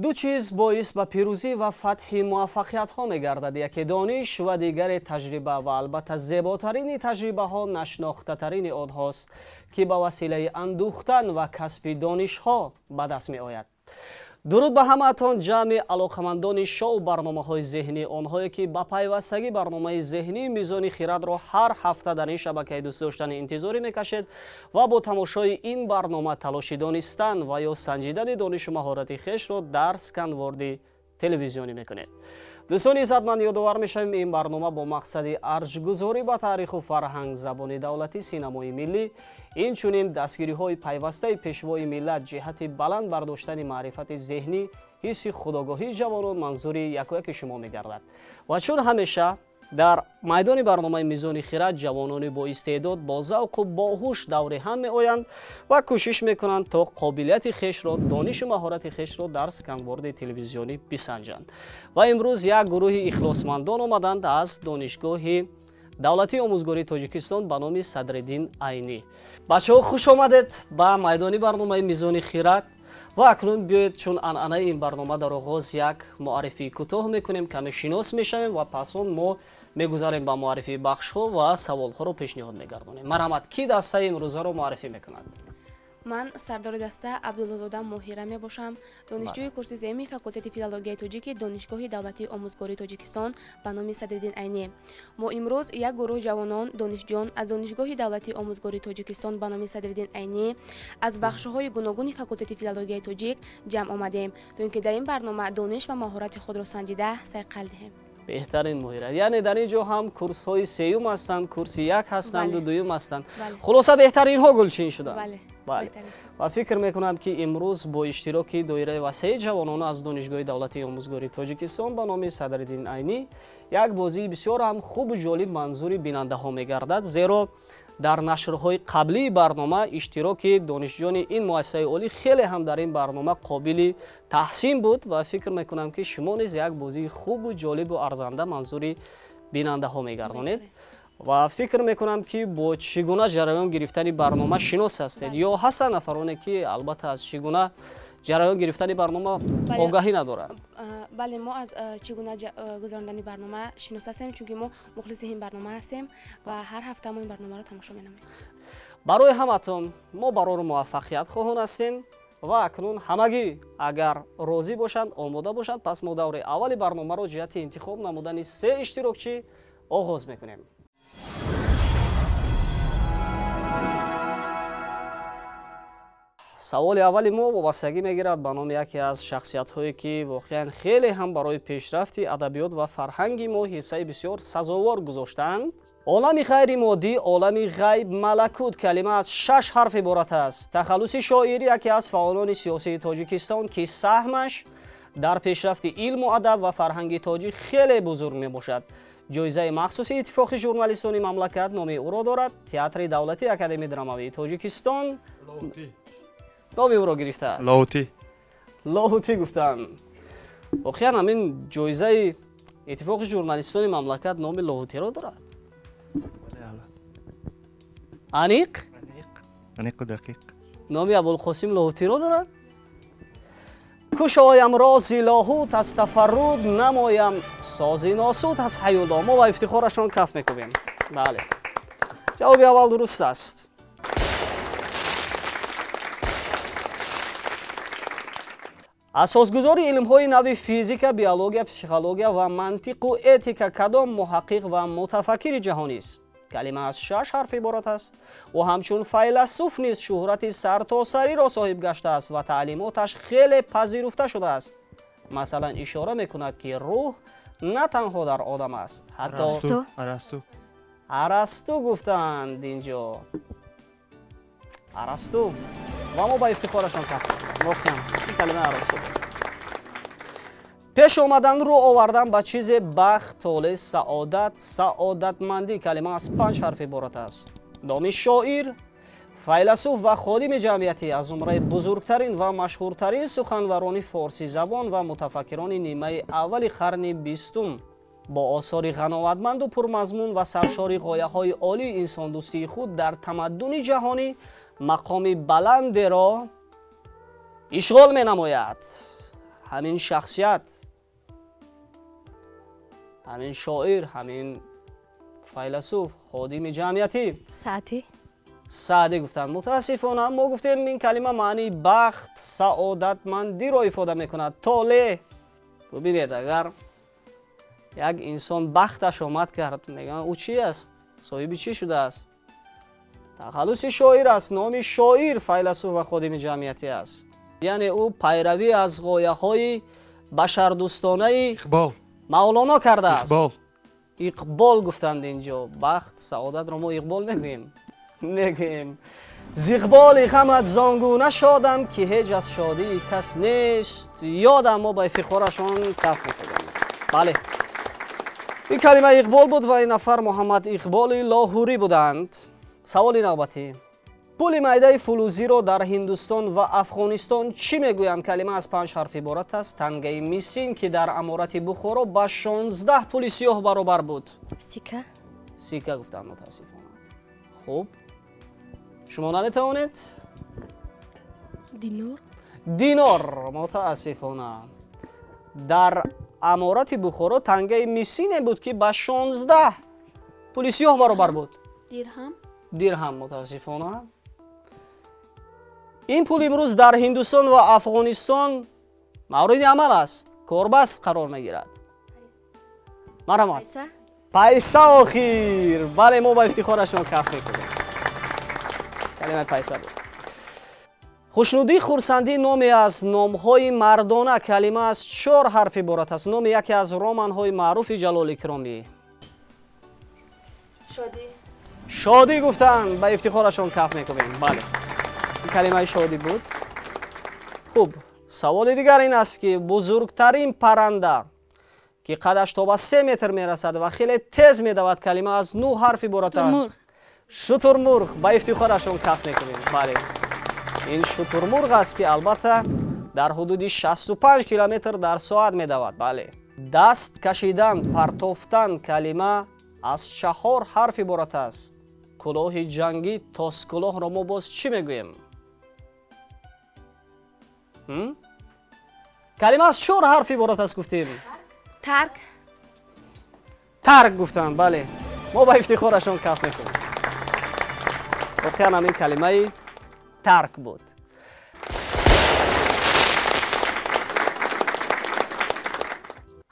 Ду чиз боис ба пирӯзӣ ва фатҳи муваффақиятҳо мегардад: яке дониш ва дигаре таҷриба, ва албатта зеботарини таҷрибаҳо нашинохтатарини онҳост, ки ба василаи андӯхтан ва касби донишҳо ба даст меояд. Дуруд ба ҳамаатон, ҷамъи алоқамандони шоу барномаҳои зеҳнӣ, онҳое ки ба пайвастагӣ барномаи зеҳнии Мизони хирадро ҳар ҳафта дар ин шабакаи дӯстдоштани интизорӣ мекашед ва бо тамошои ин барнома талоши донистан ва ё санҷидани донишу маҳорати хешро дар сканворди телевизионӣ мекунед. Дӯстони иззатманд, ёдовар мешавем, ин барнома бо мақсади арҷгузорӣ ба таъриху фарҳанг, забони давлатӣ, синамои миллӣ, инчунин дастгириҳои пайвастаи пешвои миллат ҷиҳати баланд бардоштани маърифати зеҳнӣ, ҳисси худогоҳии ҷавонон манзури якояки шумо мегардад. Ва чун ҳамеша дар майдони барномаи Мизони хирад ҷавонони бо истеъдод, бо завқу боҳуш даври ҳам меоянд ва кӯшиш мекунанд то қобилияти хешро, донишу маҳорати хешро дар сканворди телевизионӣ бисанҷанд. Ва имрӯз як гурӯҳи ихлосмандон омаданд аз Донишгоҳи давлатии омӯзгории Тоҷикистон ба номи Садриддин Айнӣ. Бачаҳо, хуш омадед ба майдони барномаи Мизони хирад. Ва акнун биёед, чун анъанаи ин барнома, дар оғоз як муаррифии кӯтоҳ мекунем, каме шинос мешавем ва пас он мо мегузарем ба муаррифии бахшҳо ва саволҳоро пешниҳод мегардонем. Марҳамат, кӣ дастаи имрӯзаро муаррифӣ мекунад? Ман сардори даста Абдуллозода Моҳира мебошам, донишҷӯи курси сеюми факултети филологияи тоҷики Донишгоҳи давлатии омӯзгории Тоҷикистон ба номи Садриддин Айнӣ. Мо имрӯз як гурӯҳ ҷавонон, донишҷӯён аз Донишгоҳи давлатии омӯзгории Тоҷикистон ба номи Садриддин Айнӣ аз бахшҳои гуногуни факултети филологияи тоҷик ҷамъ омадем, то ин ки дар ин барнома дониш ва маҳорати худро санҷида сайқал диҳем. Беҳтарин, Моҳира. Яъне дар ин ҷо ҳам курсҳои сеюм ҳастанд, курси як ҳастанду дуюм ҳастанд. Хулоса, беҳтаринҳо гулчин шуданд. Бале. Ва фикр мекунам, ки имрӯз бо иштироки доираи васеи ҷавонон аз Донишгоҳи давлатии омӯзгории Тоҷикистон ба номи Садриддин Айнӣ як бозии бисёр ҳам хубу ҷолиб манзури бинандаҳо мегардад, зеро дар нашрҳои қаблии барнома иштироки донишҷӯёни ин муассисаи олӣ хеле ҳам дар ин барнома қобили таҳсин буд ва фикр мекунам, ки шумо низ як бозии хубу ҷолибу арзанда манзури бинандаҳо мегардонед. Ва фикр мекунам, ки бо чӣ гуна ҷараён гирифтани барнома шинос ҳастед, ё ҳастанд нафароне, ки албатта аз чӣ гуна ҷараён гирифтани барнома огаҳӣ надоранд? Бале, мо аз чӣ гуна гузарондани барнома шинос ҳастем, чунки мо мухлиси ин барнома ҳастем ва ҳар ҳафта мо ин барномаро тамошо менамоем. Барои ҳаматон мо барору муваффақият хоҳон ҳастем ва акнун ҳамагӣ агар розӣ бошанд, омода бошанд, пас мо даври аввали барномаро ҷиҳати интихоб намудани се иштирокчӣ оғоз мекунем. Саволи аввали мо вобастагӣ мегирад ба номи яке аз шахсиятҳое, ки воқеан хеле ҳам барои пешрафти адабиёт ва фарҳанги мо ҳиссаи бисёр сазовор гузоштаанд. Олами ғайри моддӣ, олами ғайб, малакут калима аз шаш ҳарф иборат аст. Тахаллуси шоир яке аз фаъолони сиёсии Тоҷикистон, ки саҳмаш дар пешрафти илму адаб ва фарҳанги тоҷик хеле бузург мебошад. Ҷоизаи махсуси Иттифоқи журналистони мамлакат номи ӯро дорад. Театри давлатии Академияи драмавии Тоҷикистон номи ӯро гирифтааст. Лоҳутӣ. Лоҳутӣ гуфтам. Воқеан ҳамин ҷоизаи Иттифоқи журналистони мамлакат номи Лоҳутиро дорад? Аниқ? Аниқу дақиқ. Номи Абулқосим Лоҳутиро дорад? Кушоям рози Лоҳут аз тафарруд, намоям сози носуд аз ҳаюло. Мо ба ифтихорашон каф мекубем. Бале, ҷавоби аввал дуруст аст. Асосгузори илмҳои нави физика, биология, психология ва мантиқу этика кадом муҳаққиқ ва мутафаккири ҷаҳонист? Калима аз шаш ҳарф иборат аст. Ӯ ҳамчун файласуф низ шӯҳрати сартосариро соҳиб гаштааст ва таълимоташ хеле пазируфта шудааст. Масалан, ишора мекунад, ки рӯҳ на танҳо дар одам аст, ҳатто Арасту. Арасту гуфтанд инҷо. Арасту. Ва мо ба ифтихорашон каф. Воқеан ин калима Арасту. Пеш омадан, рӯ овардан ба чизе, бахт, толеъ, саодат, саодатмандӣ калима аз панҷ ҳарф иборат аст. Номи шоир, файласуф ва ходими ҷамъиятӣ аз зумраи бузургтарин ва машҳуртарин суханварони форсизабон ва мутафаккирони нимаи аввали қарни бистум бо осори ғановатманду пурмазмун ва саршори ғояҳои олии инсондӯстии худ дар тамаддуни ҷаҳонӣ мақоми баландеро ишғол менамояд. Ҳамин шахсият, ҳамин шоир, ҳамин файласуф, ходими ҷамъиятӣ. Саъдӣ. Саъдӣ гуфтанд. Мутаассифона, мо гуфтем, ин калима маънии бахт, саодатмандиро ифода мекунад. Толеъ. Бубинед, агар як инсон бахташ омад кард, мегӯянд, ӯ чӣ аст, соҳиби чӣ шудааст? Тахаллуси шоир аст, номи шоир, файласуф ва ходими ҷамъиятӣ аст. Яъне ӯ пайравӣ аз ғояҳои башардӯстонаи Иқбол. Мавлоно кардааст. Иқбол. Иқбол гуфтанд. Инҷо бахт, саодатро мо иқбол мегӯем. Зи иқболи ғамат зон гуна шодам, ки ҳеҷ аз шодии кас нест ёдам. Мо ба ифтихорашон каф мекунем. Бале, ин калима иқбол буд ва ин нафар Муҳаммад Иқболи Лоҳурӣ буданд. Саволи навбатӣ: пули майдаи фулузиро дар Ҳиндустон ва Афғонистон чӣ мегӯянд? Калима аз панҷ ҳарф иборат аст. Тангаи мисин, ки дар аморати Бухоро ба 16 пули сиёҳ баробар буд. Сика. Сика гуфтанд. Мутаассифона. Хуб, шумо наметавонед? Динор. Динор. Мутаассифона. Дар аморати Бухоро тангаи мисине буд, ки ба 16 пули сиёҳ баробар буд. Дирҳам. Дирҳам. Мутаассифона. Ин пул имрӯз дар Ҳиндустон ва Афғонистон мавриди амал аст, корбаст қарор мегирад. Марҳамат. Пайса. Охир, бале, мо ба ифтихорашон каф мекунем. Калимаи пайса буд. Хушнудӣ, хурсандӣ номе аз номҳои мардона. Калима аз чор ҳарф иборат аст. Номи яке аз романҳои маъруфи Ҷалол Икромӣ. Шодӣ. Шодӣ гуфтанд. Ба ифтихорашон каф мекунем. Бале, калимаи шодӣ буд. Хуб, саволи дигар ин аст, ки бузургтарин парранда, ки қадаш то ба 3 метр мерасад ва хеле тез медавад. Калима аз нӯ ҳарф иборат аст. Шутурмурғ. Ба ифтихорашон каф мекунем. Бале, ин шутурмурғ аст, ки албатта дар ҳудуди 65 километр дар соат медавад. Бале. Даст кашидан, партофтан. Калима аз чаҳор ҳарф иборат аст. Кулоҳи ҷангӣ, тоскулоҳро мо боз чӣ мегӯем? Калима аз чор ҳарф иборат аст, гуфтем. Тарк. Тарк гуфтанд. Бале, мо ба ифтихорашон каф мекунем. Воқеан ҳамин калимаи тарк буд.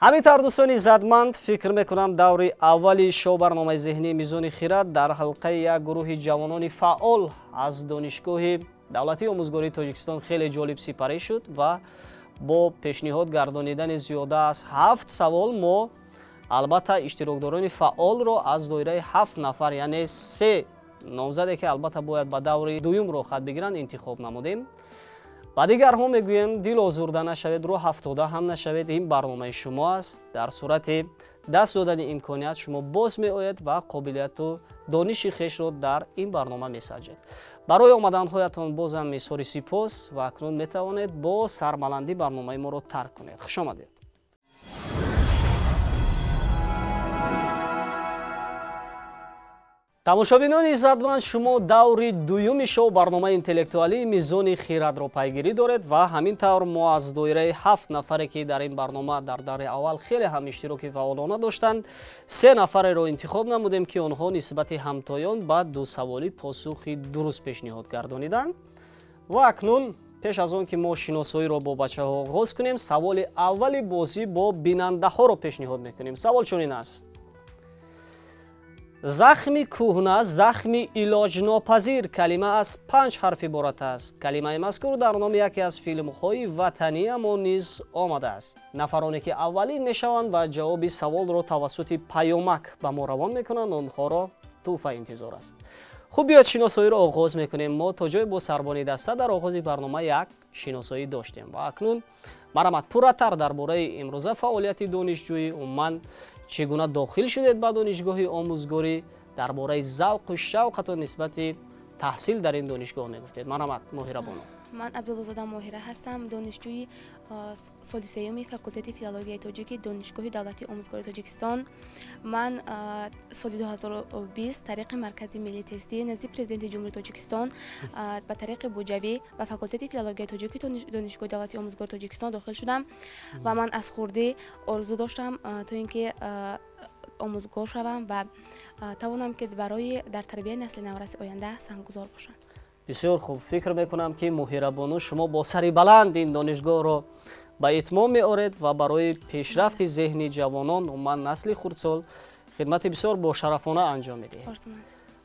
Ҳамин тавр, дӯстони иззатманд, фикр мекунам, даври аввали шоу барномаи зеҳнии Мизони хирад дар ҳалқаи як гурӯҳи ҷавонони фаъол аз Донишгоҳи давлатии омӯзгории Тоҷикистон хеле ҷолиб сипарӣ шуд ва бо пешниҳод гардонидани зиёда аз ҳафт савол мо албатта иштирокдорони фаъолро аз доираи ҳафт нафар, яъне се номзаде, ки албатта бояд ба даври дуюм роҳхат бигиранд, интихоб намудем. Ба дигарҳо мегӯем: дил озурда нашавед, роҳ афтода ҳам нашавед. Ин барномаи шумо аст. Дар сурати даст додани имконият шумо боз меоед ва қобилияту дониши хешро дар ин барнома месанҷед. Барои омаданҳоятон бозам изҳори сипос ва акнун метавонед бо сарбаландӣ барномаи моро тарк кунед. Хуш омадед. Тамошобинони иззатманд, шумо даври дуюми шоу барномаи интеллектуалии Мизони хирадро пайгирӣ доред ва ҳамин тавр мо аз доираи ҳафт нафаре, ки дар ин барнома дар даври аввал хеле ҳам иштироки фаъолона доштанд, се нафареро интихоб намудем, ки онҳо нисбати ҳамтоён ба дусаволӣ посухи дуруст пешниҳод гардониданд. Ва акнун, пеш аз он ки мо шиносоиро бо бачаҳо оғоз кунем, саволи аввали бозӣ бо бинандаҳоро пешниҳод мекунем. Савол чунин аст: захми кӯҳна, захми илоҷнопазир. Калима аз панҷ ҳарф иборат аст. Калимаи мазкур дар номи яке аз филмҳои ватаниямо низ омадааст. Нафароне, ки аввалин мешаванд ва ҷавоби саволро тавассути паёмак ба мо равон мекунанд, онҳоро тӯҳфа интизор аст. Хуб, биёед, шиносоиро оғоз мекунем. Мо то ҷое бо сарбони даста дар оғози барнома як шиносоӣ доштем ва акнун марҳамат, пурратар дар бораи имрӯза фаъолияти донишҷӯӣ, умуман чӣ гуна дохил шудед ба донишгоҳи омӯзгорӣ, дар бораи завқу шавқатон нисбати таҳсил дар ин донишгоҳ мегуфтед. Марҳамат, Моҳирабону. Ман Абдуллозода Моҳира ҳастам, донишҷӯи соли сеюми факултети филологияи тоҷики Донишгоҳи давлатии омӯзгории Тоҷикистон. Ман соли 2020 тариқи Маркази миллии тестӣ назди Президенти Ҷумҳурии Тоҷикистон ба тариқи буҷавӣ ба факултети филологияи тоҷики Донишгоҳи давлатии омӯзгории Тоҷикистон дохил шудам ва ман аз хурдӣ орзу доштам, то ин ки омӯзгор шавам ва тавонам, ки барои дар тарбияи насли навраси оянда саҳмгузор бошам. Бисёр хуб. Фикр мекунам, ки Моҳирабону, шумо бо сари баланд ин донишгоҳро ба итмом меоред ва барои пешрафти зеҳни ҷавонон, умуман насли хурдсол, хидмати бисёр бошарафона анҷом медиҳед.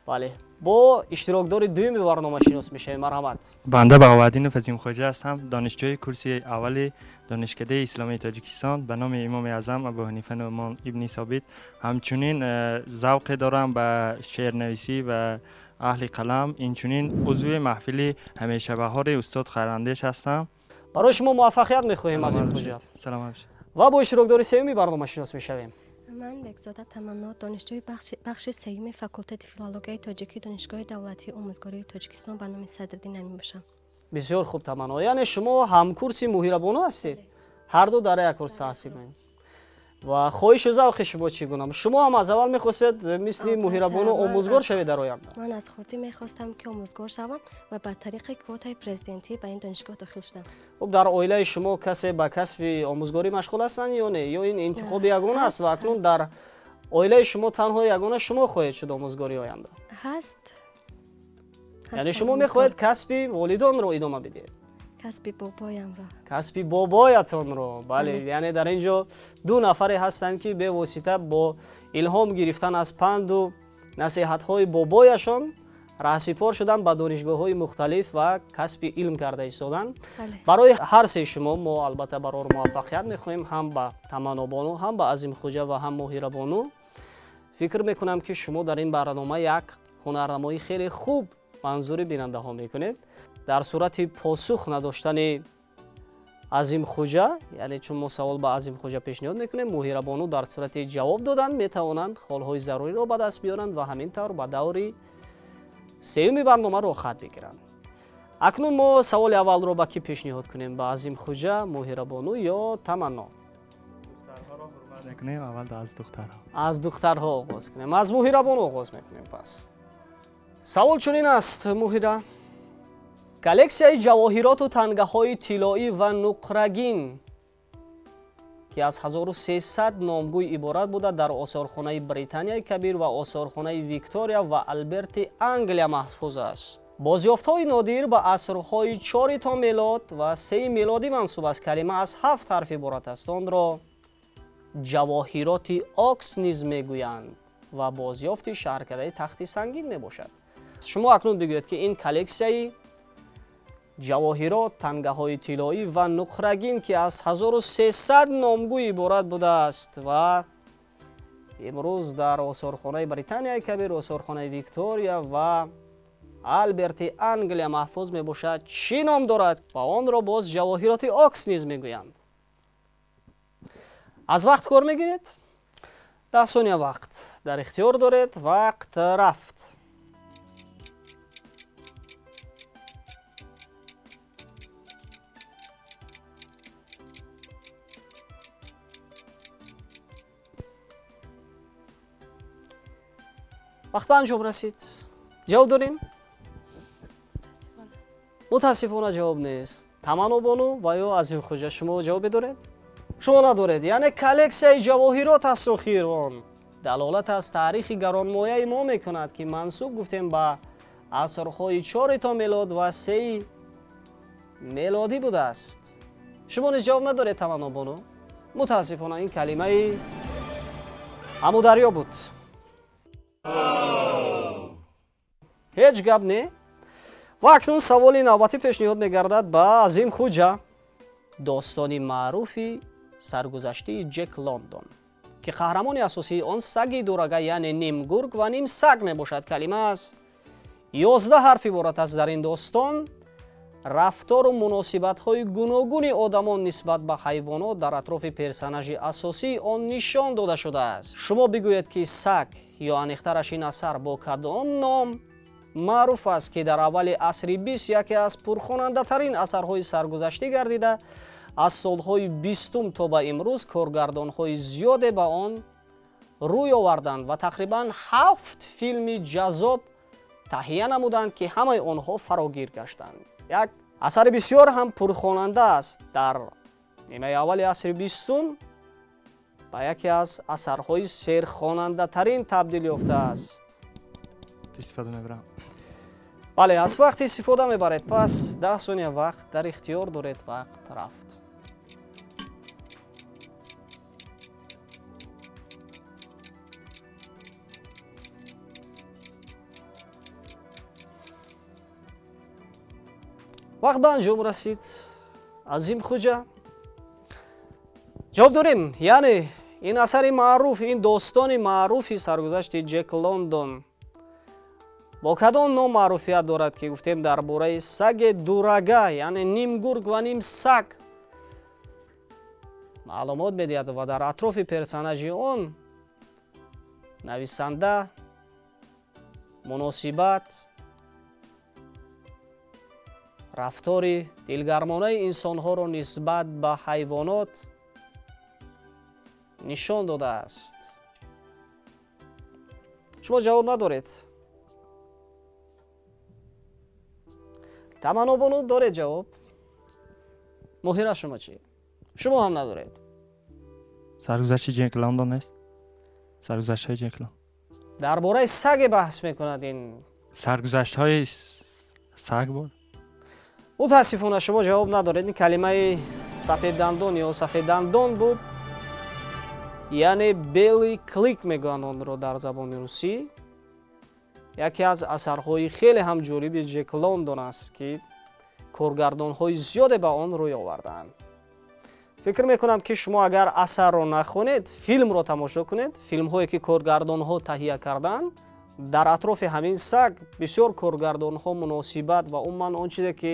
Бале, бо иштирокдори дуюми барнома шинос мешавем. Марҳамат. Банда Бағоваддинов Азимхоҷа ҳастам, донишҷӯи курси аввали Донишкадаи Исломии Тоҷикистон ба номи Имоми Аъзам Абу Ҳанифа Нуъмон ибни Собит. Ҳамчунин завқе дорам ба шеърнависӣ ва аҳли қалам, инчунин узви маҳфили ҳамешабаҳори устод Хайрандеш ҳастам. Барои шумо муваффақият мехоҳем, Азимхоҷа. Саломат бошед. Ва бо иштирокдори сеюми барнома шинос мешавем. Ман Бекзода Таманно, донишҷӯи бахши сеюми факултети филологияи тоҷикии Донишгоҳи давлатии омӯзгории Тоҷикистон ба номи Садриддин Айнӣ мебошам. Бисёр хуб, Таманно. Яъне шумо ҳамкурси Моҳирабону ҳастед, ҳарду дар як курс таҳсил мекунед. Ва хоҳишу завқи шумо чӣ гуна? Шумо ҳам аз аввал мехостед мисли Моҳирабону омӯзгор шавед дар оянда? Ман аз хурдӣ мехостам, ки омӯзгор шавам ва ба тариқи квотаи президентӣ ба ин донишгоҳ дохил шудам. Хуб, дар оилаи шумо касе ба касби омӯзгорӣ машғул ҳастанд ё не, ё ин интихоби ягона аст ва акнун дар оилаи шумо танҳо ягона шумо хоҳед шуд омӯзгори оянда? Ҳаст. Яъне шумо мехоҳед касби волидонро идома бидиҳед? Касби бобоямро. Касби бобоятонро, бале. Яъне дар ин ҷо ду нафаре ҳастанд, ки бевосита бо илҳом гирифтан аз панду насиҳатҳои бобояшон раҳсипор шуданд ба донишгоҳҳои мухталиф ва касби илм карда истоданд. Барои ҳар сеи шумо мо албатта барор муваффақият мехоҳем, ҳам ба Таманнобону, ҳам ба Азимхоҷа ва ҳам Моҳирабону. Фикр мекунам, ки шумо дар ин барнома як ҳунарнамоии хеле хуб манзури бинандаҳо мекунед. Дар сурати посух надоштани Азимхоҷа, яъне чун мо савол ба Азимхоҷа пешниҳод мекунем, Моҳирабону дар сурати ҷавоб додан метавонанд холҳои заруриро ба даст биёранд ва ҳамин тавр ба даври сеюми барнома роҳхат бигиранд. Акнун мо саволи аввалро ба кӣ пешниҳод кунем? Ба Азимхоҷа, Моҳирабону ё Таманно? Аз духтарҳо оғоз кунем. Аз Моҳирабону оғоз мекунем. Пас савол чунин аст, Моҳира: коллексияи ҷавоҳироту тангаҳои тиллоӣ ва нуқрагин, ки аз 1300 номгӯй иборат буда, дар осорхонаи Британияи Кабир ва осорхонаи Виктория ва Алберти Англия маҳфуз аст. Бозёфтҳои нодир ба асрҳои 4 то мелод ва 3 мелодӣ мансуб аст. Калима аз 7 ҳарф иборат аст. Онро ҷавоҳироти Окс низ мегӯянд ва бозёфти шаҳркадаи Тахти Сангин мебошад. Шумо акнун бигӯед, ки ин коллексияи ҷавоҳирот, тангаҳои тиллоӣ ва нуқрагин, ки аз 1300 номгӯй иборат будааст ва имрӯз дар осорхонаи Британияи Кабир, осорхонаи Виктория ва Алберти Англия маҳфуз мебошад, чӣ ном дорад ва онро боз ҷавоҳироти Окс низ мегӯянд? Аз вақт кор мегиред? 10 сония вақт дар ихтиёр доред. Вақт рафт. Вақт ба анҷом расид. Ҷавоб дорем? Мутаассифона, ҷавоб нест. Таманнобону ва ё Азимхоҷа, шумо ҷавобе доред? Шумо надоред. Яъне коллексияи ҷавоҳирот асту хирон далолат аз таърихи гаронмояи мо мекунад, ки мансуб гуфтем ба асрҳои 4 то мелод ва 3 мелодӣ будааст. Шумо низ ҷавоб надоред, Таманнобону? Мутаассифона, ин калимаи Амударё буд. Ҳеҷ гап не. Ва акнун саволи навбатӣ пешниҳод мегардад ба Азимхоҷа. Достони маъруфи саргузаштии Ҷек Лондон, ки қаҳрамони асосии он саги дурага, яъне ним гург ва ним саг мебошад. Калима аз 11 ҳарф иборат аст. Дар ин достон рафтору муносибатҳои гуногуни одамон нисбат ба ҳайвонот дар атрофи персонажи асосии он нишон дода шудааст. Шумо бигӯед, ки саг ё аниқтараш ин асар бо кадом ном Маъруф аст, ки дар аввали асри 20 яке аз пурхонандатарин асарҳои саргузаштӣ гардида, аз солҳои 20 то ба имрӯз коргардонҳои зиёде ба он рӯй оварданд ва тақрибан 7 филми ҷаззоб таҳия намуданд, ки ҳамаи онҳо фарогир гаштанд. Як асари бисёр ҳам пурхонанда аст. Дар нимаи аввали асри 20 ба яке аз асарҳои серхонандатарин табдил ёфтааст. Истифода мебарам. Бале, аз вақт истифода мебаред. Пас 10 сония вақт дар ихтиёр доред. Вақт рафт. Вақт ба анҷом расид. Азим Хуҷа, ҷавоб дорем. Яъне ин асари маъруф, ин достони маъруфи саргузашти Ҷек Лондон бо кадом ном маъруфият дорад, ки гуфтем дар бораи саге дурага, яъне ним гург ва ним саг маълумот медиҳад ва дар атрофи персонажи он нависанда муносибат, рафтори дилгармонаи инсонҳоро нисбат ба ҳайвонот нишон додааст. Шумо ҷавоб надоред. Таманно бону доред ҷавоб? Моҳира, шумо чӣ? Шумо ҳам надоред. Саргузашти Ҷек Лондон нест? Саргузаштҳои Ҷек Лондон. Дар бораи саге баҳс мекунад ин. Саргузаштҳои саг буд? Мутаассифона, шумо ҷавоб надоред. Ин калимаи сафеддандон ё сафеддандон буд, яъне белый клык мегӯянд онро дар забони русӣ. Яке аз асарҳои хеле ҳам ҷолиби Ҷек Лондон аст, ки коргардонҳои зиёде ба он рӯй овардаанд. Фикр мекунам, ки шумо агар асарро нахонед, филмро тамошо кунед. Филмҳое ки коргардонҳо таҳия карданд, дар атрофи ҳамин саг бисёр коргардонҳо муносибат ва умуман он чизе ки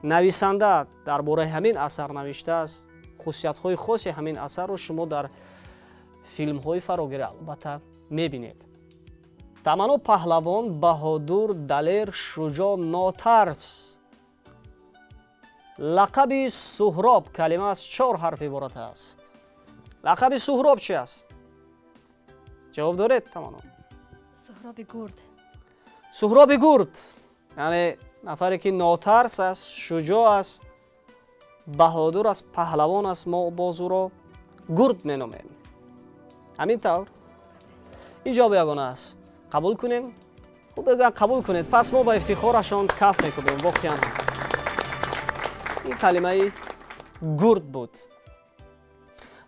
нависанда дар бораи ҳамин асар навиштааст, хусусиятҳои хоси ҳамин асарро шумо дар филмҳои фарогир албатта мебинед. Таманно паҳлавон, баҳодур, далер, шуҷоъ, нотарс. Лақаби Суҳроб калима аз 4 ҳарф иборат аст. Лақаби Суҳроб чи аст? Ҷавоб доред, Таманно? Суҳроби гурд. Суҳроби гурд, яъне нафаре ки нотарс аст, шуҷоъ аст, баҳодур аст, паҳлавон аст, мо боз ӯро гурд меномем. Ҳамин тавр ин ҷавоб ягона аст. Қабул кунем? Хуб, бигӯянд қабул кунед. Пас мо ба ифтихорашон каф мекунем. Воқеан ин калимаи гурд буд.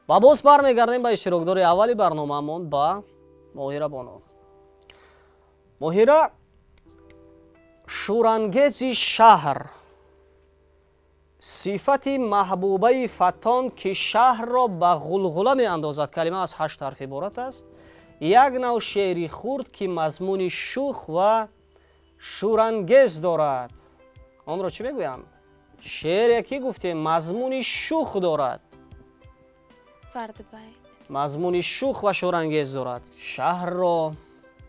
Ва боз бармегардем ба иштирокдори аввали барномаамон, ба Моҳира бону. Моҳира, шӯрангези шаҳр, сифати маҳбубаи фаттон, ки шаҳрро ба ғулғула меандозад, калима аз 8 ҳарф иборат аст. Як нав шеъри хурд, ки мазмуни шӯх ва шӯрангез дорад. Онро чӣ мегӯянд? Шеъре ки гуфтем мазмуни шӯх дорад. Фардбайт. Мазмуни шӯх ва шӯрангез дорад. Шаҳрро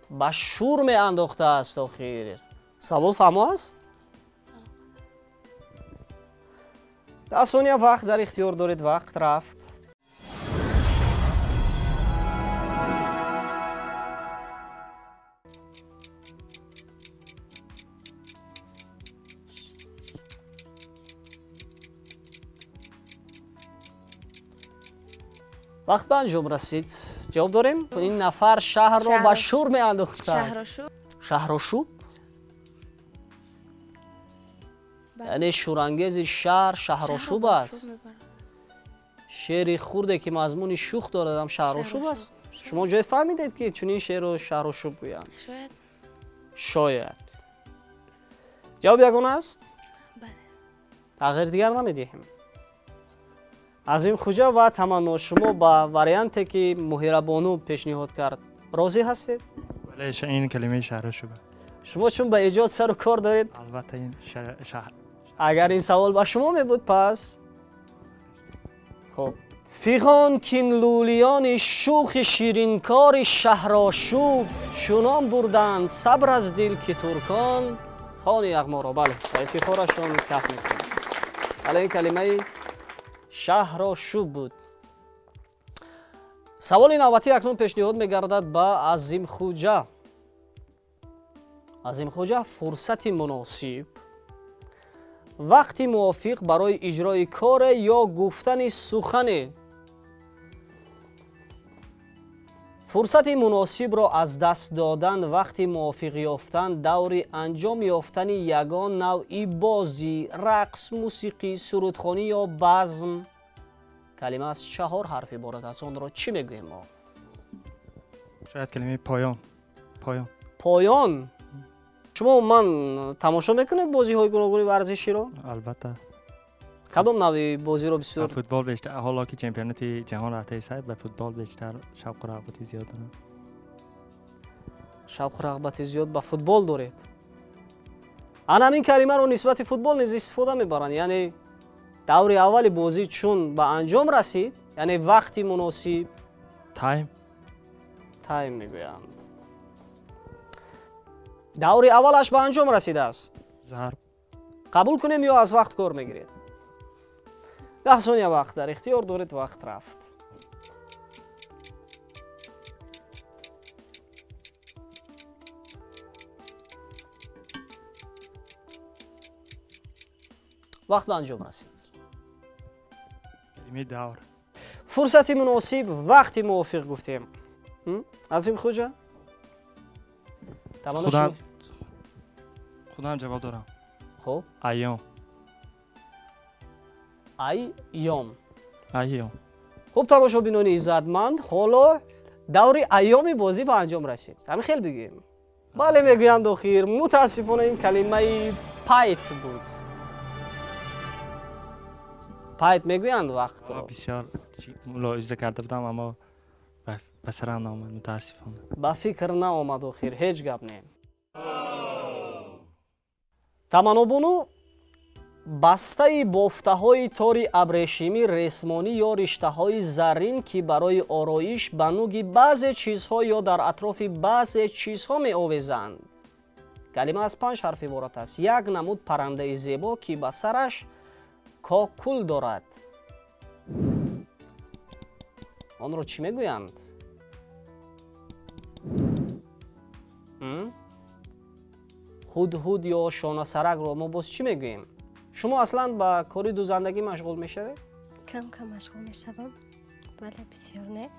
ба шӯр меандохтааст. Охир савол фаҳмо аст? 10 сония вақт дар ихтиёр доред. Вақт рафт. Вақт ба анҷом расид. Ҷавоб дорем? Ин нафар шаҳрро ба шӯр меандохтааст. Шаҳрошӯб? Яъне шӯрангези шаҳр шаҳрошӯб аст. Шеъри хурде ки мазмуни шӯх дорад ҳам шаҳрошӯб аст. Шумо ҷое фаҳмидед, ки чунин шеърро шаҳрошӯб гӯянд? Шояд. Шояд. Ҷавоб ягона аст? Бале. Тағйир дигар намедиҳем. Азим Хуҷа ва Таманно, шумо ба варианте ки Моҳирабону пешниҳод кард розӣ ҳастед? Бале, ин калимаи шаҳрошӯб. Шумо чун ба эҷод сару кор доред, албатта ин шаҳр. Агар ин савол ба шумо мебуд, пас хуб. Фиғон кин лӯлиёни шӯхи ширинкори шаҳрошӯб чунон бурданд сабр аз дил ки туркон хони яғморо. Бале, ба ифтихорашон каф мекунанд. Бале, ин калимаи шаҳрошӯб буд. Саволи навбатӣ акнун пешниҳод мегардад ба Азимхуҷа. Азимхуҷа, фурсати муносиб, вақти мувофиқ барои иҷрои коре ё гуфтани сухане. Фурсати муносибро аз даст додан, вақти мувофиқ ёфтан, даври анҷом ёфтани ягон навъи бозӣ, рақс, мусиқӣ, сурудхонӣ ё базм. Калима аз 4 ҳарф иборат аст. Онро чӣ мегӯем мо? Шояд калимаи поён. Поён. Поён. Шумо умуман тамошо мекунед бозиҳои гуногуни варзиширо? Албатта. Кадом навъи бозиро бисёр? Ба футбол бештар, ҳоло ки чемпионати ҷаҳон рафтаи сай, ба футбол бештар шавқу рағбати зиёд дорам. Шавқу рағбати зиёд ба футбол доред. Ана ҳамин калимаро нисбати футбол низ истифода мебаранд. Яъне даври аввали бозӣ чун ба анҷом расид, яъне вақти муносиб. Тайм. Тайм мегӯянд. Даври аввалаш ба анҷом расидааст. Зарб. Қабул кунем ё аз вақт кор мегиред? 10 сония вақт дар ихтиёр доред, вақт рафт. Вақт ба анҷом расид. Калимаи давр. Фурсати муносиб, вақти мувофиқ гуфтем. Азимхуҷа? Худам ҷавоб дорам. Хуб. Айём. Айём. Айём. Хуб, тамошобинони иззатманд, ҳоло даври айёми бозӣ ба анҷом расид. Ҳамин хел бигӯем. Бале, мегӯянд охир. Мутаассифона ин калимаи пайт буд. Пайт мегӯянд вақтро. Бисёр мулоҳиза карда будам, аммо ба сарам наомад, мутаассифона. Ба фикр наомад охир, ҳеҷ гап не. Таманнобону, бастаи бофтаҳои тори абрешимӣ, ресмонӣ ё риштаҳои заррин, ки барои ороиш ба нуги баъзе чизҳо ё дар атрофи баъзе чизҳо меовезанд. Калима аз 5 ҳарф иборат аст. Як намуд паррандаи зебо, ки ба сараш кокул дорад. Онро чӣ мегӯянд? Ҳудҳуд ё шонасаракро мо боз чӣ мегӯем? Шумо аслан ба кори дузандагӣ машғул мешавед? Кам-кам машғул мешавам, вале бисёр не.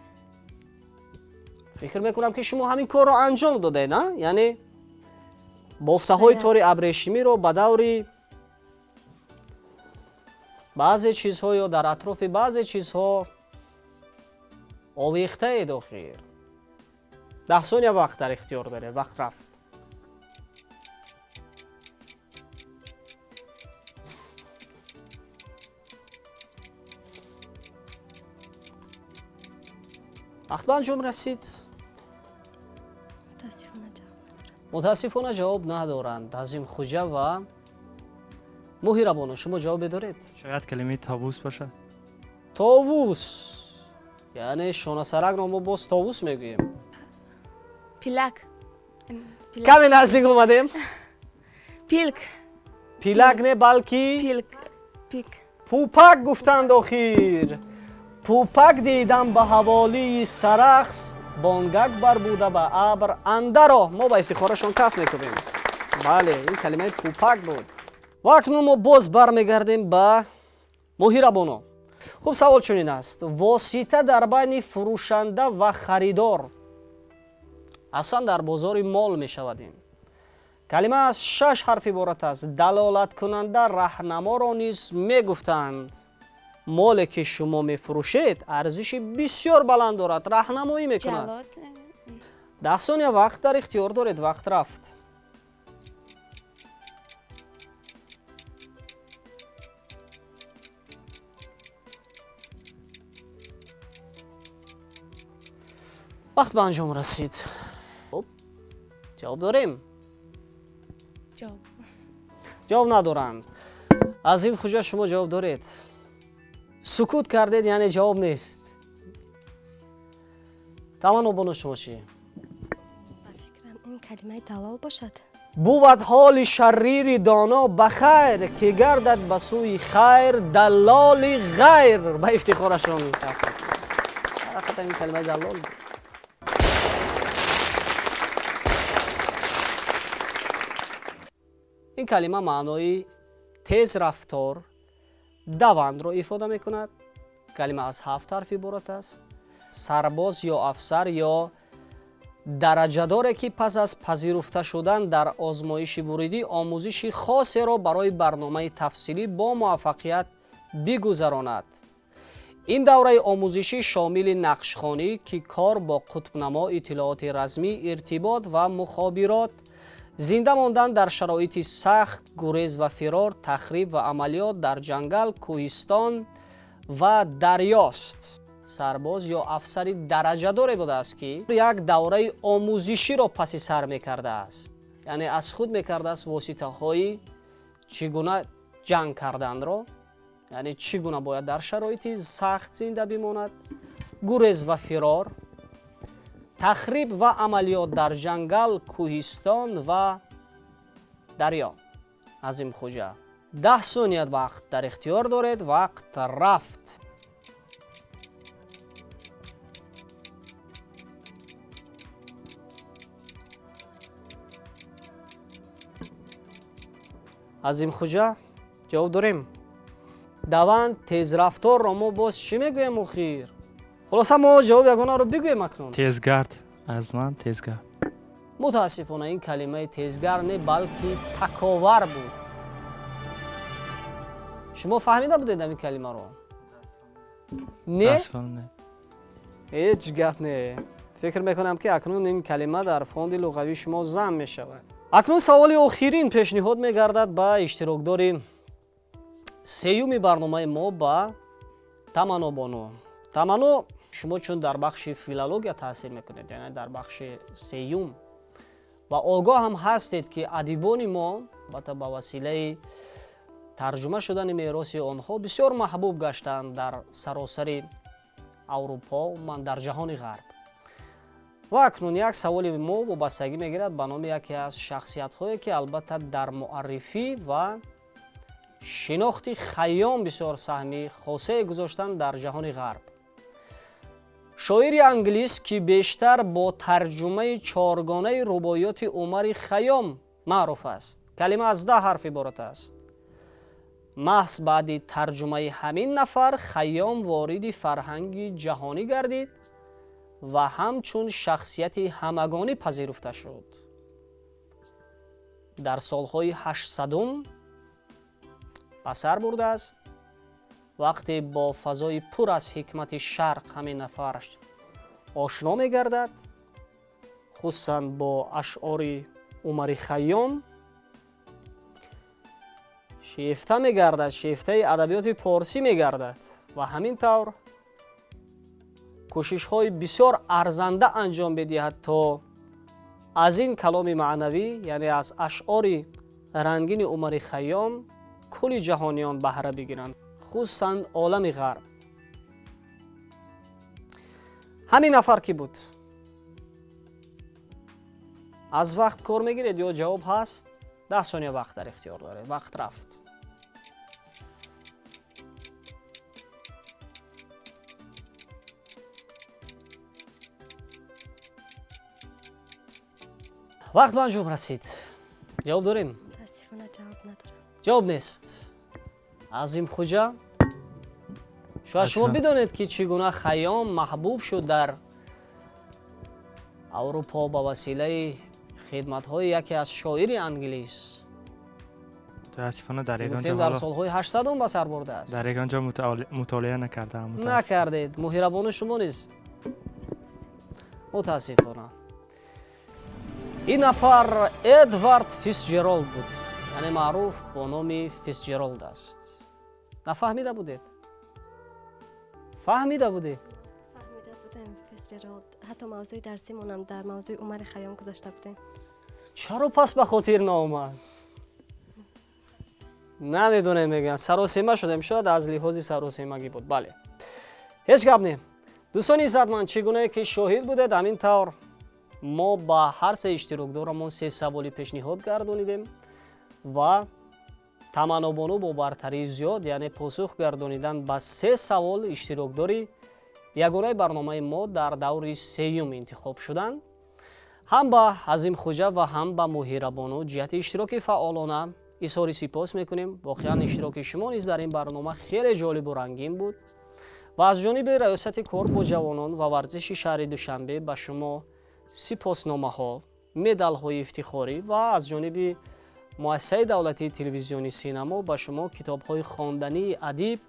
Фикр мекунам, ки шумо ҳамин корро анҷом додаед, на? Яъне бофтаҳои тори абрешимиро ба даври баъзе чизҳо ё дар атрофи баъзе чизҳо овехтаед охир. 10 сония вақт дар ихтиёр доред, вақт рафт. Вақт ба анҷом расид. Мутаассифона ҷавоб надорам. Мутаассифона ҷавоб надоранд Азимхуҷа ва Муҳирабону. Шумо ҷавобе доред? Шояд калимаи товус бошад. Товус, яъне шонасаракро мо боз товус мегӯем. Пилак. Каме наздик омадем. Пилк. Пилак не, балки пилк. Пик. Пупак гуфтанд охир. Пупак дидам ба ҳаволии Сарахс, бонгак барбуда ба абр андаро. Мо ба ифтихорашон каф мекунем. Бале, ин калимаи пупак буд. Ва акнун мо боз бармегардем ба Муҳирабоно. Хуб, савол чунин аст. Восита дар байни фурӯшанда ва харидор, аслан дар бозори мол мешавад ин. Калима аз 6 ҳарф иборат аст. Далолаткунанда раҳнаморо низ мегуфтанд. Моле ки шумо мефурӯшед арзиши бисёр баланд дорад, раҳнамоӣ мекунад. 10 сония вақт дар ихтиёр доред, вақт рафт. Вақт ба анҷом расид. Хуб, ҷавоб дорем? Ҷавоб надоранд. Азимхуҷа, шумо ҷавоб доред? Сукут кардед, яъне ҷавоб нест. Таманно бону, шумо чӣ? Ба фикрам, ин калимаи далол бошад. Бувад ҳоли шаррири доно ба хайр, ки гардад ба сӯи хайр даллоли ғайр. Ба ифтихорашон, ҳақиқатан ин калимаи даллол буд. Ин калима маънои тез рафтор, давандро ифода мекунад. Калима аз ҳафт ҳарф иборат аст. Сарбоз ё афсар ё дараҷадоре, ки пас аз пазируфта шудан дар озмоиши вуридӣ омӯзиши хосеро барои барномаи тафсилӣ бо муваффақият бигузаронад. Ин давраи омӯзишӣ шомили нақшхонӣ, ки кор бо қутбнамо, иттилооти размӣ, иртибот ва мухобирот, зинда мондан дар шароити сахт, гурез ва фирор, тахриб ва амалиёт дар ҷангал, кӯҳистон ва дарёст. Сарбоз ё афсари дараҷадоре будааст, ки як давраи омӯзиширо паси сар мекардааст, яъне аз худ мекардааст воситаҳои чӣ гуна ҷанг карданро, яъне чӣ гуна бояд дар шароити сахт зинда бимонад, гурез ва фирор, тахриб ва амалиёт дар ҷангал, кӯҳистон ва дарё. Азимхуҷа, 10 сония вақт дар ихтиёр доред. Вақт рафт. Азимхуҷа, ҷавоб дорем? Даванд, тезрафторро мо боз чӣ мегӯем охир? Хулоса, мо ҷавоб ягонаро бигӯем акнун. Тезгард. Аз ман тезгард. Мутаассифона, ин калимаи тезгард не, балки таковар буд. Шумо фаҳмида будед ин калимаро? Не, ҳеҷ гап не. Фикр мекунам, ки акнун ин калима дар фонди луғавии шумо зам мешавад. Акнун саволи охирин пешниҳод мегардад ба иштирокдори сеюми барномаи мо, ба Таманно бону. Таманно, шумо чун дар бахши филология таҳсил мекунед, яъне дар бахши сеюм, ва огоҳ ҳам ҳастед, ки адибони мо, албатта, ба василаи тарҷума шудани мероси онҳо бисёр маҳбуб гаштанд дар саросари Аврупо, умуман дар ҷаҳони Ғарб. Ва акнун як саволи мо вобастагӣ мегирад ба номи яке аз шахсиятҳое, ки албатта дар муаррифӣ ва шинохти Хайём бисёр саҳми хосае гузоштанд дар ҷаҳони Ғарб. Шоири англис, ки бештар бо тарҷумаи чоргонаи рубоиёти Умари Хайём маъруф аст. Калима аз 10 ҳарф иборат аст. Маҳз баъди тарҷумаи ҳамин нафар Хайём вориди фарҳанги ҷаҳонӣ гардид ва ҳамчун шахсияти ҳамагонӣ пазируфта шуд. Дар солҳои 800-ум ба сар бурдааст. Вақте бо фазои пур аз ҳикмати Шарқ ҳамин нафар ошно мегардад, хусусан бо ашъори Умари Хайём, шефта мегардад, шефтаи адабиёти порсӣ мегардад ва ҳамин тавр кӯшишҳои бисёр арзанда анҷом медиҳад, то аз ин каломи маънавӣ, яъне аз ашъори рангини Умари Хайём, кулли ҷаҳониён баҳра бигиранд, хусусан олами Ғарб. Ҳамин нафар кӣ буд? Аз вақт кор мегиред ё ҷавоб ҳаст? 10 сония вақт дар ихтиёр доред. Вақт рафт. Вақт ба анҷом расид. Ҷавоб дорем? Мутаассифона, ҷавоб надорам. Ҷавоб нест. Азимхуҷа, шояд шумо бидонед, ки чӣ гуна Хайём маҳбуб шуд дар Аврупо ба василаи хидматҳои яке аз шоири англис. Мутаассифона, дар ягон ҷо дар солҳои 800-ум ба сар бурдааст. Дар ягон ҷо мутолиа накардаам. Накардед. Муҳирабону, шумо низ? Мутаассифона, ин нафар Эдвард Фисҷеролд буд, яъне маъруф бо номи Фисҷеролд аст. Нафаҳмида будед? Фаҳмида будед? Фаҳмида будем. Фисҷеролд, ҳатто мавзӯи дарсимонам дар мавзӯи Умари Хайём гузашта будем. Чаро пас ба хотир наомад? Намедонем, мегӯянд, саросема шудем. Шояд аз лиҳози саросемагӣ буд. Бале, ҳеҷ гап не. Дӯстони иззатманд, чӣ гунае ки шоҳид будед, ҳамин тавр мо ба ҳар се иштирокдорамон се саволи пешниҳод гардонидем ва Таманнобону бо бартарии зиёд, яъне посух гардонидан ба се савол, иштирокдори ягонаи барномаи мо дар даври сеюм интихоб шуданд. Ҳам ба Азимхуҷа ва ҳам ба Муҳирабону ҷиҳати иштироки фаъолона изҳори сипос мекунем. Воқеан, иштироки шумо низ дар ин барнома хеле ҷолибу рангин буд ва аз ҷониби Раёсати кор бо ҷавонон ва варзиши шаҳри Душанбе ба шумо сипосномаҳо, медалҳои ифтихорӣ ва аз ҷониби муассисаи давлатии телевизиони Синамо ба шумо китобҳои хондании адиб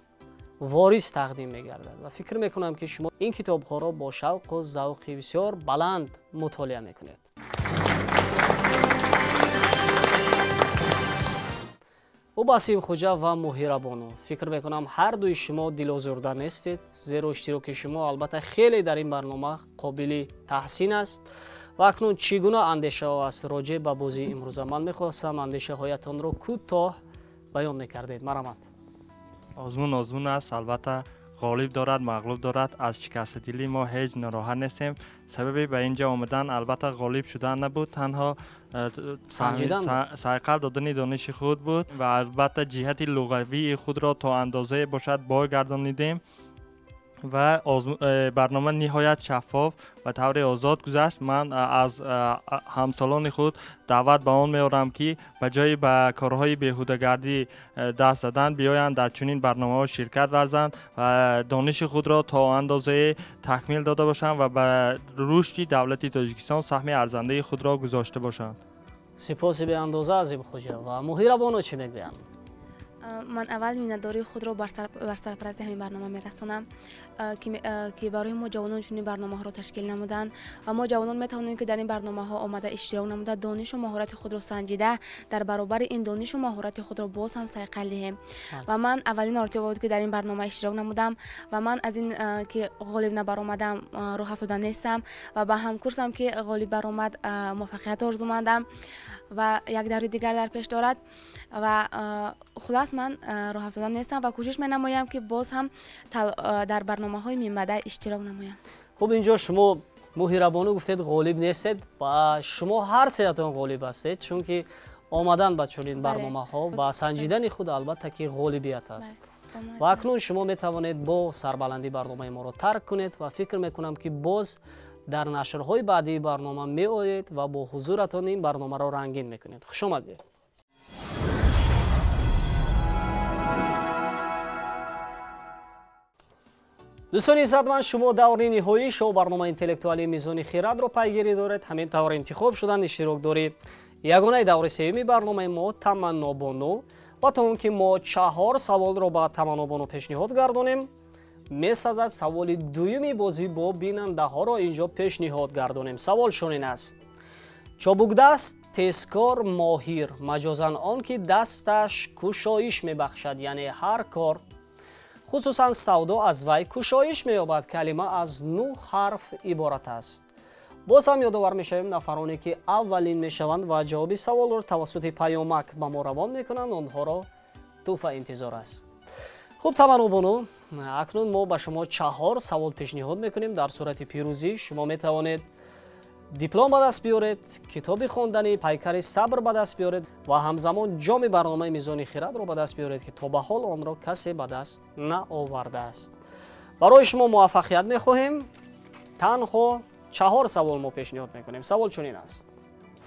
ворис тақдим мегардад ва фикр мекунам, ки шумо ин китобҳоро бо шавқу завқи бисёр баланд мутолиа мекунед. Хуб, Азимхуҷа ва Муҳирабону, фикр мекунам, ҳар дуи шумо дилозурда нестед, зеро иштироки шумо албатта хеле дар ин барнома қобили таҳсин аст. Ва акнун чӣ гуна андешаҳо аст роҷеъ ба бозии имрӯза? Ман мехостам андешаҳоятонро кӯтоҳ баён мекардед. Марҳамат. Озмун озмун аст, албатта, ғолиб дорад, мағлуб дорад. Аз шикастадилӣ мо ҳеҷ нороҳат нестем. Сабаби ба ин ҷо омадан албатта ғолиб шудан набуд, танҳо сайқал додани дониши худ буд ва албатта ҷиҳати луғавии худро то андозае бошад бой гардонидем ва барнома ниҳоят шаффоф ва таври озод гузашт. Ман аз ҳамсолони худ даъват ба он меорам, ки ба ҷои ба корҳои беҳудагардӣ даст задан, биёянд, дар чунин барномаҳо ширкат варзанд ва дониши худро то андозае такмил дода бошанд ва ба рушди давлати Тоҷикистон саҳми арзандаи худро гузошта бошанд. Сипоси беандоза, Азимхуҷа. Ва Муҳирабону чӣ мегӯянд? Ман аввал миннатдории худро бар сарпарасти ҳамин барнома мерасонам, ки барои мо ҷавонон чунин барномаҳоро ташкил намуданд ва мо ҷавонон метавонем, ки дар ин барномаҳо омада иштирок намуда, донишу маҳорати худро санҷида, дар баробари ин донишу маҳорати худро боз ҳам сайқал диҳем. Ва ман аввалин маротиба буд, ки дар ин барнома иштирок намудам ва ман аз ин ки ғолиб набаромадам, роҳ афтода нестам ва ба ҳамкурсам, ки ғолиб баромад, муваффақият орзумандам ва як даври дигар дар пеш дорад. Ва хулас, ман роҳ афтода нестам ва кӯшиш менамоям, ки боз ҳам дар барномаҳои минбаъда иштирок намоям. Хуб, инҷо шумо, Муҳирабону, гуфтед, ғолиб нестед ва шумо ҳар сеятон ғолиб ҳастед, чунки омадан ба чунин барномаҳо ва санҷидани худ албатта ки ғолибият аст. Ва акнун шумо метавонед бо сарбаландӣ барномаи моро тарк кунед ва фикр мекунам, ки боз дар нашрҳои баъдии барнома меоед ва бо ҳузуратон ин барномаро рангин мекунед. Хуш омадед. Дӯстони иззатманд, шумо даври ниҳоии шоу барномаи интеллектуалии Мизони хирадро пайгирӣ доред. Ҳамин тавр интихоб шуданд иштирокдори ягонаи даври сеюми барномаи мо Таманнобону. Ва то он ки мо чаҳор саволро ба Таманнобону пешниҳод гардонем, месазад саволи дуюми бозӣ бо бинандаҳоро инҷо пешниҳод гардонем. Савол чунин аст: чобукдаст, тезкор, моҳир, маҷозан он ки дасташ кушоиш мебахшад, яъне ҳар кор, хусусан савдо, аз вай кушоиш меёбад. Калима аз нӯҳ ҳарф иборат аст. Боз ҳам ёдовар мешавем: нафароне ки аввалин мешаванд ва ҷавоби саволро тавассути паёмак ба мо равон мекунанд, онҳоро тӯҳфа интизор аст. Хуб, Таманнобону, акнун мо ба шумо чаҳор савол пешниҳод мекунем. Дар сурати пирӯзӣ шумо метавонед диплом ба даст биёред, китоби хонданӣ «Пайкари сабр» ба даст биёред ва ҳамзамон ҷоми барномаи Мизони хирадро ба даст биёред, ки то ба ҳол онро касе ба даст наовардааст. Барои шумо муваффақият мехоҳем. Танҳо чаҳор савол мо пешниҳод мекунем. Савол чунин аст: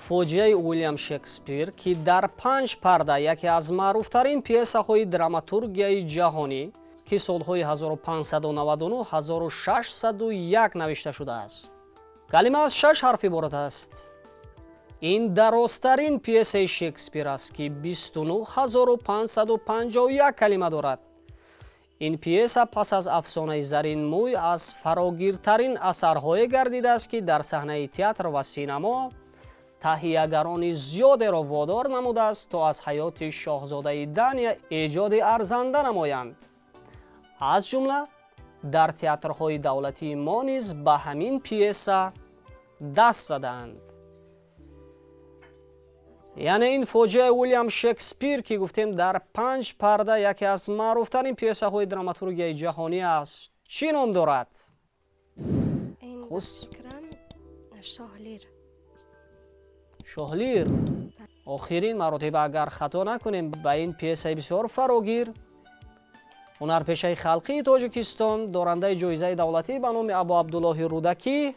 фоҷиаи Уилям Шекспир, ки дар панҷ парда яке аз маъруфтарин пьесаҳои драматургияи ҷаҳонӣ, ки солҳои 1599-1601 навишта шудааст, калима аз шаш ҳарф иборат аст. Ин дарозтарин пьесаи Шекспир аст, ки 29 551 калима дорад. Ин пьеса пас аз «Афсонаи Заринмӯй» аз фарогиртарин асарҳое гардидааст, ки дар саҳнаи театр ва синамо таҳиягарони зиёдеро водор намудааст, то аз ҳаёти шоҳзодаи Дания эҷоди арзанда намоянд. Аз ҷумла дар театрҳои давлатии мо низ ба ҳамин пьеса даст задаанд. Яъне ин фоҷиаи Уильям Шекспир, ки гуфтем дар 5 парда яке аз маъруфтарин пьесаҳои драматургияи ҷаҳонӣ аст, чӣ ном дорад? Ин фикрам Шоҳлир. Шоҳлир. Охирин маротиба, агар хато накунем, ба ин пьесаи бисёр фарогир ҳунарпешаи халқии Тоҷикистон, дорандаи ҷоизаи давлатӣ ба номи Абу Абдуллоҳи Рӯдакӣ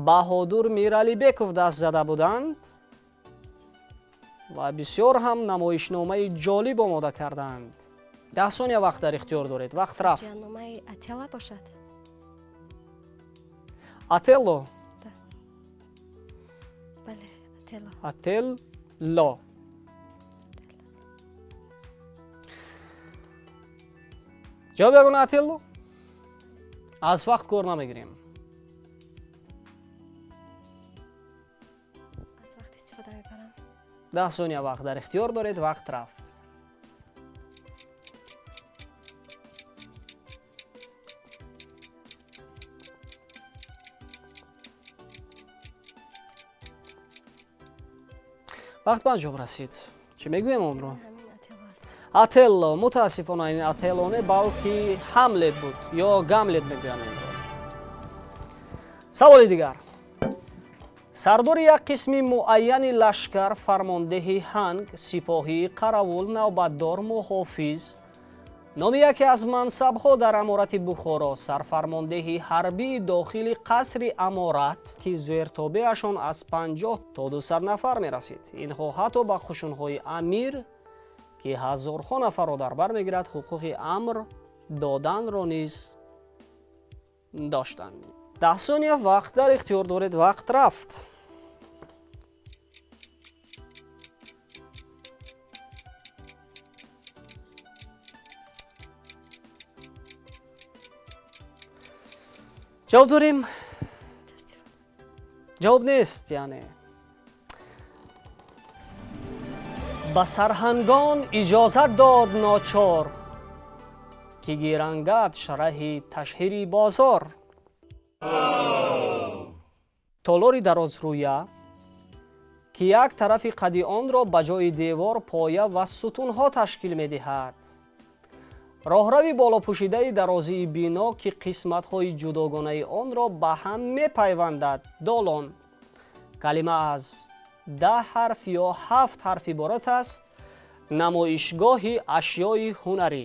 Баҳодур Миралибеков даст зада буданд ва бисёр ҳам намоишномаи ҷолиб омода карданд. 10 сония вақт дар ихтиёр доред. Вақт рафт. Фоҷианомаи Отелло бошад. Отелло? Бале, Отелло. Отелло. Ҷавоб ягона Отелло? Аз вақт кор намегирем. Аз вақт истифода мебарам. 10 сония вақт дар ихтиёр доред. Вақт рафт. Вақт ба анҷом расид. Чӣ мегӯем онро? Отелло. Мутаассифона, ин Отелло не, балки Ҳамлет буд ё Гамлет мегӯянд инро. Саволи дигар. Сардори як қисми муайяни лашкар, фармондеҳи ҳанг, сипоҳӣ, қаравул, навбатдор, муҳофиз, номи яке аз мансабҳо дар аморати Бухоро, сарфармондеҳи ҳарбии дохили қасри аморат, ки зертобеашон аз 50 то 200 нафар мерасид. Инҳо ҳатто ба қушунҳои амир, ки ҳазорҳо нафарро дар бар мегирад, ҳуқуқи амр доданро низ доштанд. 10 сония вақт дар ихтиёр доред. Вақт рафт. Ҷавоб дорем? Ҷавоб нест, яъне. Ба сарҳангон иҷозат дод ночор, ки гирангад шараҳи ташҳири бозор. Толори дарозрӯя, ки як тарафи қади онро ба ҷои девор поя ва сутунҳо ташкил медиҳад. Роҳрави болопӯшидаи дарозии бино, ки қисматҳои ҷудогонаи онро ба ҳам мепайвандад. Долон. Калима аз 10 ҳарф ё 7 ҳарф иборат аст. Намоишгоҳи ашёи ҳунарӣ.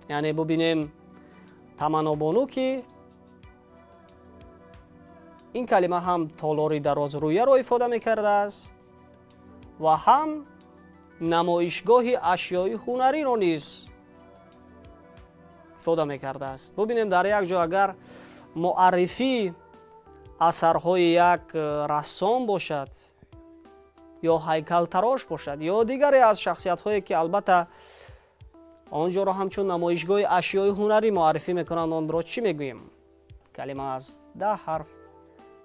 Яъне бубинем Таманнобону, ки ин калима ҳам толори дарозрӯяро ифода мекардааст ва ҳам намоишгоҳи ашёи ҳунариро низ ифода мекардааст. Бубинем дар як ҷо агар муаррифии асарҳои як рассом бошад ё ҳайкалтарош бошад ё дигаре аз шахсиятҳое, ки албатта он ҷоро ҳамчун намоишгоҳи ашёи ҳунарӣ муаррифӣ мекунанд, онро чӣ мегӯем? Калима аз 10 ҳарф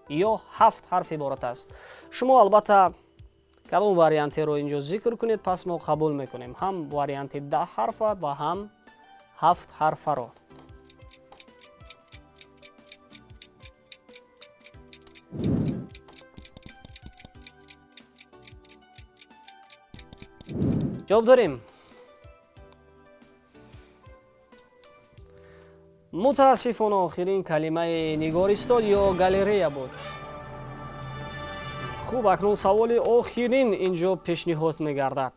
ё 7 ҳарф иборат аст. Шумо албатта кадом вариантеро инҷо зикр кунед, пас мо қабул мекунем ҳам варианти 10 ҳарфа ва ҳам 7 ҳарфаро. Ҷавоб дорем? Мутаассифона, охирин калимаи нигористон ё галерея буд. Хуб, акнун саволи охирин инҷо пешниҳод мегардад.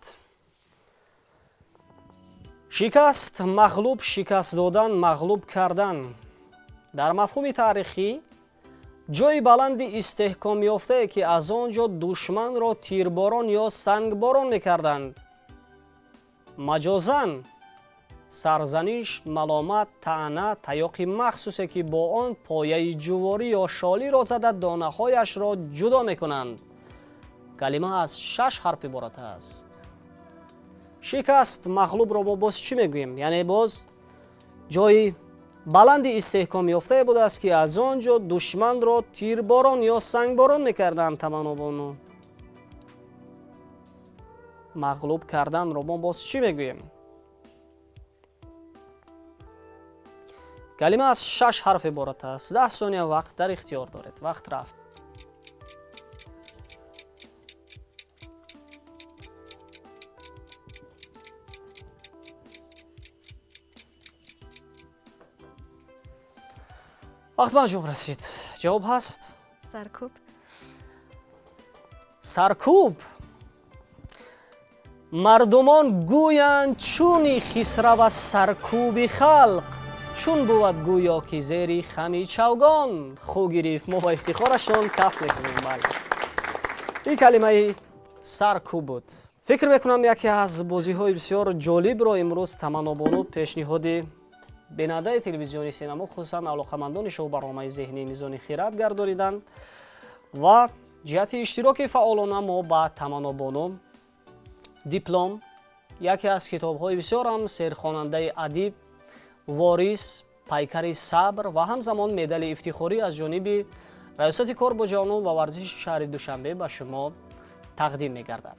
Шикаст, мағлуб, шикаст додан, мағлуб кардан. Дар мафҳуми таърихӣ ҷои баланди истеҳкомёфтае, ки аз он ҷо душманро тирборон ё сангборон мекарданд. Маҷозан сарзаниш, маломат, таъна, таёқи махсусе, ки бо он пояи ҷуворӣ ё шолиро зада донаҳояшро ҷудо мекунанд. Калима аз 6 ҳарф иборат аст. Шикаст, мағлубро мо боз чӣ мегӯем? Яъне боз ҷои баланди истеҳкомёфтае будааст, ки аз он ҷо душманро тирборон ё сангборон мекарданд. Таманнобону, мағлуб карданро мо боз чӣ мегӯем? Калима аз 6 ҳарф иборат аст. 10 сония вақт дар ихтиёр доред. Вақт рафт. Вақт ба анҷом расид. Ҷавоб ҳаст? Саркӯб. Саркӯб. Мардумон гӯянд чуни хисрава саркӯби халқ, чун бувад гӯё ки зери хами чавгон. Хӯ гирифт, мо ба ифтихорашон каф мекунем. Бале, ин калимаи саркӯб буд. Фикр мекунам, яке аз бозиҳои бисёр ҷолибро имрӯз Таманнобону пешниҳоди бинандаи телевизиони синамо, хусусан алоқамандони шоу барномаи зеҳнии Мизони хирад гардониданд ва ҷиҳати иштироки фаъолона мо ба Таманнобону диплом, яке аз китобҳои бисёрам серхонандаи адиб Ворис, пайкари сабр ва ҳамзамон медали ифтихорӣ аз ҷониби Раёсати кор бо ҷавонон ва варзиши шаҳри Душанбе ба шумо тақдим мегардад.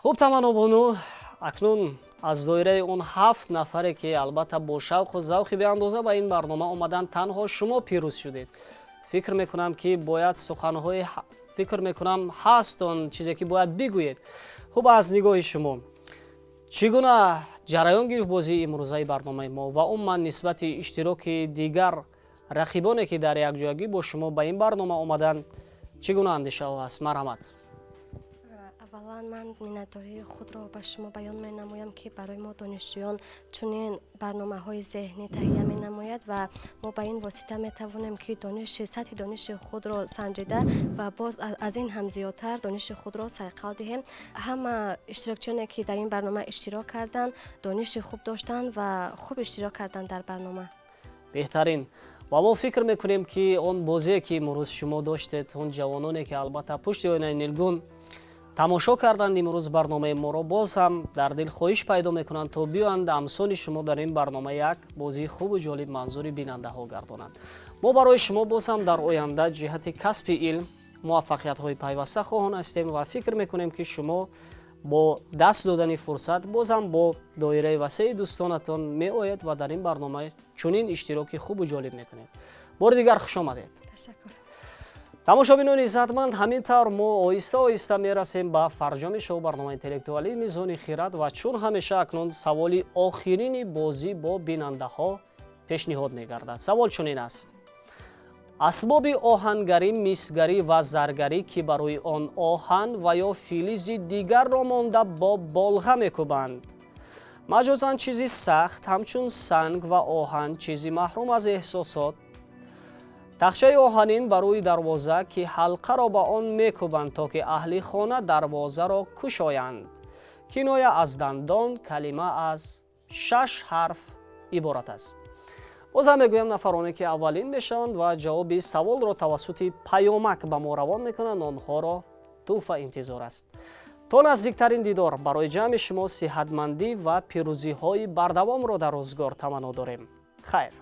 Хуб, Таманнобону, акнун аз доираи он 7 нафаре, ки албатта бо шавқу завқи беандоза ба ин барнома омаданд, танҳо шумо пирӯз шудед. Фикр мекунам, ки бояд суханҳои, фикр мекунам, ҳаст он чизе, ки бояд бигӯед. Хуб, аз нигоҳи шумо чӣ гуна ҷараён гирифт бозии имрӯзаи барномаи мо ва умуман нисбати иштироки дигар рақибоне, ки дар якҷоягӣ бо шумо ба ин барнома омаданд, чӣ гуна андешаҳо ҳаст? Марҳамат. Аввалан, ман миннатдории худро ба шумо баён менамоям, ки барои мо донишҷӯён чунин барномаҳои зеҳнӣ таҳия менамояд ва мо ба ин восита метавонем, ки дониши сатҳи дониши худро санҷида ва боз аз ин ҳам зиёдтар дониши худро сайқал диҳем. Ҳама иштирокчиёне, ки дар ин барнома иштирок карданд, дониши хуб доштанд ва хуб иштирок карданд дар барнома. Беҳтарин. Ва мо фикр мекунем, ки он бозие, ки имрӯз шумо доштед, он ҷавононе, ки албатта пушти оинаи нилгун тамошо карданд имрӯз барномаи моро, боз ҳам дар дил хоҳиш пайдо мекунанд, то биёянд амсоли шумо дар ин барнома як бозии хубу ҷолиб манзури бинандаҳо гардонанд. Мо барои шумо боз ҳам дар оянда ҷиҳати касби илм муваффақиятҳои пайваста хоҳон ҳастем ва фикр мекунем, ки шумо бо даст додани фурсат боз ҳам бо доираи васеи дӯстонатон меоед ва дар ин барнома чунин иштироки хубу ҷолиб мекунед. Бори дигар хуш омадед. Ташаккур. Тамошобинони иззатманд, ҳамин тавр мо оҳиста оҳиста мерасем ба фарҷоми шоу барномаи интеллектуалии Мизони хирад ва чун ҳамеша акнун саволи охирини бозӣ бо бинандаҳо пешниҳод мегардад. Савол чунин аст: асбоби оҳангарӣ, мисгарӣ ва заргарӣ, ки барои он оҳан ва ё филизи дигарро монда бо болға мекӯбанд, маҷозан чизи сахт ҳамчун санг ва оҳан, чизи маҳрум аз эҳсосот, тахчаи оҳанин ба рӯи дарвоза, ки ҳалқаро ба он мекӯбанд, то ки аҳли хона дарвозаро кушоянд, киноя аз дандон, калима аз 6 ҳарф иборат аст. Боз ҳам мегӯям, нафароне, ки аввалин мешаванд ва ҷавоби саволро тавассути паёмак ба мо равон мекунанд, онҳоро тӯҳфа интизор аст. То наздиктарин дидор барои ҷамъи шумо сиҳатмандӣ ва пирӯзиҳои бардавомро дар рӯзгор таманно дорем. Хайр.